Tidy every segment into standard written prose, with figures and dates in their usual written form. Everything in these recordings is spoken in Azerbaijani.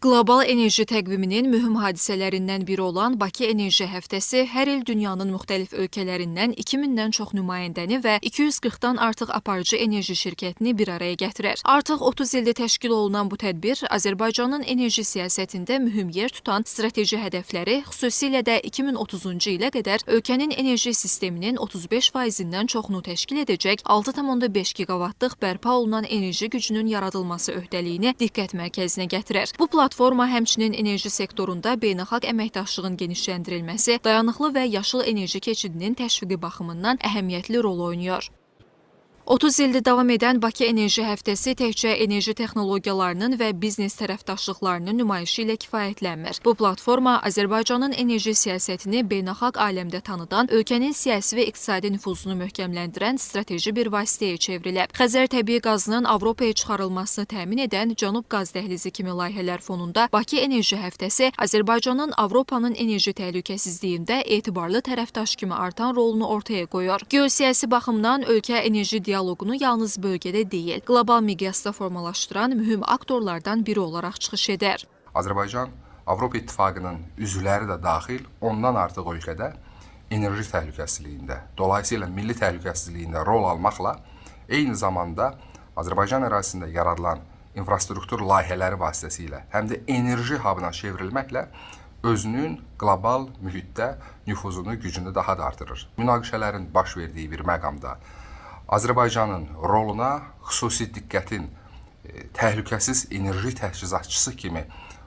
Qlobal enerji təqviminin mühüm hadisələrindən biri olan Bakı Enerji Həftəsi hər il dünyanın müxtəlif ölkələrindən 2000-dən çox nümayəndəni və 240-dan artıq aparıcı enerji şirkətini bir araya gətirir. Artıq 30 ildir təşkil olunan bu tədbir Azərbaycanın enerji siyasətində mühüm yer tutan strateji hədəfləri, xüsusilə də 2030-cu ilə qədər ölkənin enerji sisteminin 35%-dən çoxunu təşkil edəcək 6,5 giqavatlıq bərpa olunan enerji gücünün yaradılması öhdəliyini diqqət mərkəzinə gətirir. Bu platforma həmçinin enerji sektorunda beynəlxalq əməkdaşlığın genişləndirilməsi, dayanıqlı və yaşıl enerji keçidinin təşviqi baxımından əhəmiyyətli rol oynayır. 30 ildir davam edən Bakı Enerji Həftəsi təkcə enerji texnologiyalarının və biznes tərəfdaşlıqlarının nümayişi ilə kifayətlənmir. Bu platforma Azərbaycanın enerji siyasətini beynəlxalq aləmdə tanıdan, ölkənin siyasi və iqtisadi nüfuzunu möhkəmləndirən strateji bir vasitəyə çevrilib. Xəzər təbii qazının Avropaya çıxarılmasını təmin edən Cənub Qaz Dəhlizi kimi layihələr fonunda Bakı Enerji Həftəsi Azərbaycanın Avropanın enerji təhlükəsizliyində etibarlı tərəfdaş kimi artan rolunu ortaya qoyur. Geosiyasi baxımdan ölkə enerji dialoqunu yalnız bölgədə deyil, qlobal miqyasda formalaşdıran mühüm aktorlardan biri olaraq çıxış edər. Azərbaycan Avropa İttifaqının üzvləri də daxil ondan artıq ölkədə enerji təhlükəsizliyində, dolayısıyla milli təhlükəsizliyində rol almaqla eyni zamanda Azərbaycan ərazisində yaradılan infrastruktur layihələri vasitəsilə həm də enerji hubuna çevrilməklə özünün qlobal mühitdə nüfuzunu, gücünü daha da artırır. Münaqişələrin baş verdiyi bir məqamda Azərbaycanın roluna xüsusi diqqətin təhlükəsiz enerji təchizatçısı kimi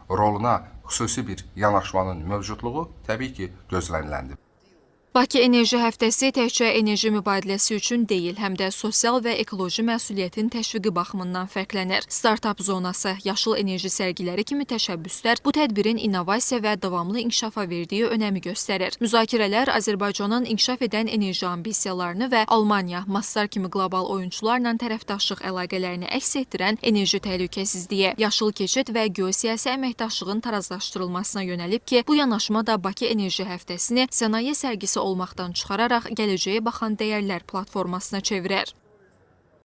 roluna xüsusi bir yanaşmanın mövcudluğu təbii ki, gözləniləndir. Bakı Enerji Həftəsi təkcə enerji mübadiləsi üçün deyil, həm də sosial və ekoloji məsuliyyətin təşviqi baxımından fərqlənir. Startap zonası, yaşıl enerji sərgiləri kimi təşəbbüslər bu tədbirin innovasiya və davamlı inkişafa verdiyi önəmi göstərir. Müzakirələr Azərbaycanın inkişaf edən enerji ambisiyalarını və Almaniya, Mastar kimi qlobal oyunçularla tərəfdaşlıq əlaqələrini əks etdirən enerji təhlükəsizliyi, yaşıl keçid və geosiyasi əməkdaşlığın tarazlaşdırılmasına yönəlib ki, bu yanaşma da Bakı Enerji Həftəsini sənaye sərgisi olmaqdan çıxararaq gələcəyə baxan dəyərlər platformasına çevirər.